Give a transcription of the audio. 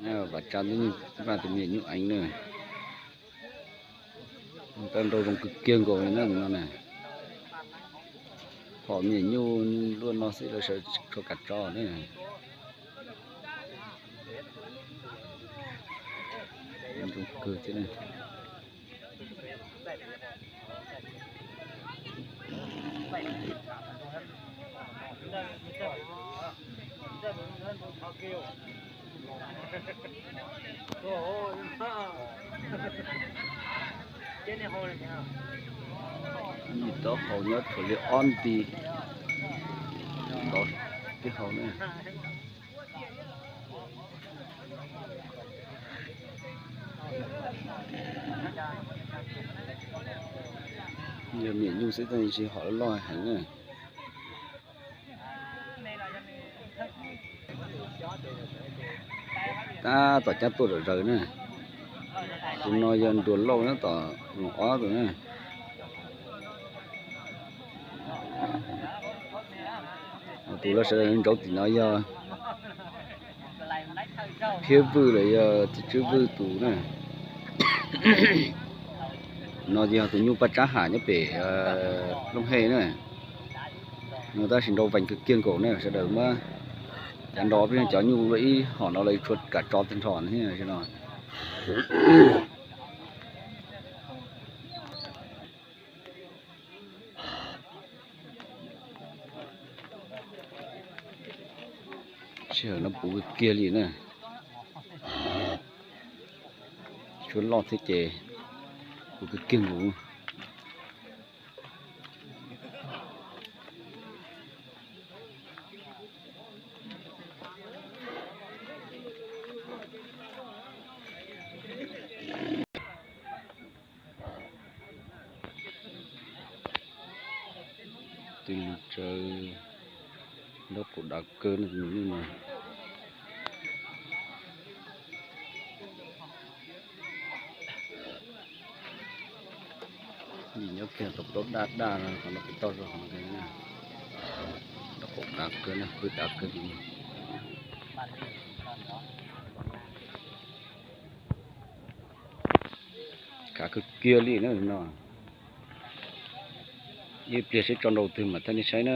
Vam Tsa ntuj npaj tus me nyuam nyuj eev na. Tau nrau zoo kawg kiag nkaus li na no na. Phom me nyuam nyuj luaj no xwb lawv sawv tsis tshua kam tso na. Zoo kawg thiab na. Ntim taub hau nyob tshuav li ob nti, ntim taub hau na. Yog me nyuam nyuj xwb tab sis hom loj loj heev na. Tab tom cab tuaj zom zaws na. Tus no yog nruas lauj na, tom nus ob tus na. Tus lawv sawv daws nrauv tim no yog Phiab Vwj los yog Txiv Tswb Vwj tus na. No yog tus nyuj paj tsab ham nyob pem Looj Hej na. No tab sis nrau vees kawg kiag nkaus na, sawv daws muab cav nrov peb cov nyuj ib hom no lawv tsis tshua kam tso tag nrho thiab no. Sij hawm no puv kawg kiag li na. Tshuav loj thiab ces puv kawg kiag nkaus. Tus lus tsawv nraub qaum dav kawg no, tus me nyuj no. Nyob kiag tau plaub daj daj no, qhov no pem toj zog qhov no, nraub qaum dav kawg na, pw dav kawg li. Kav kawg kiag li na no. Ib pliag seb tso nrau twg mam thaij nej saib na.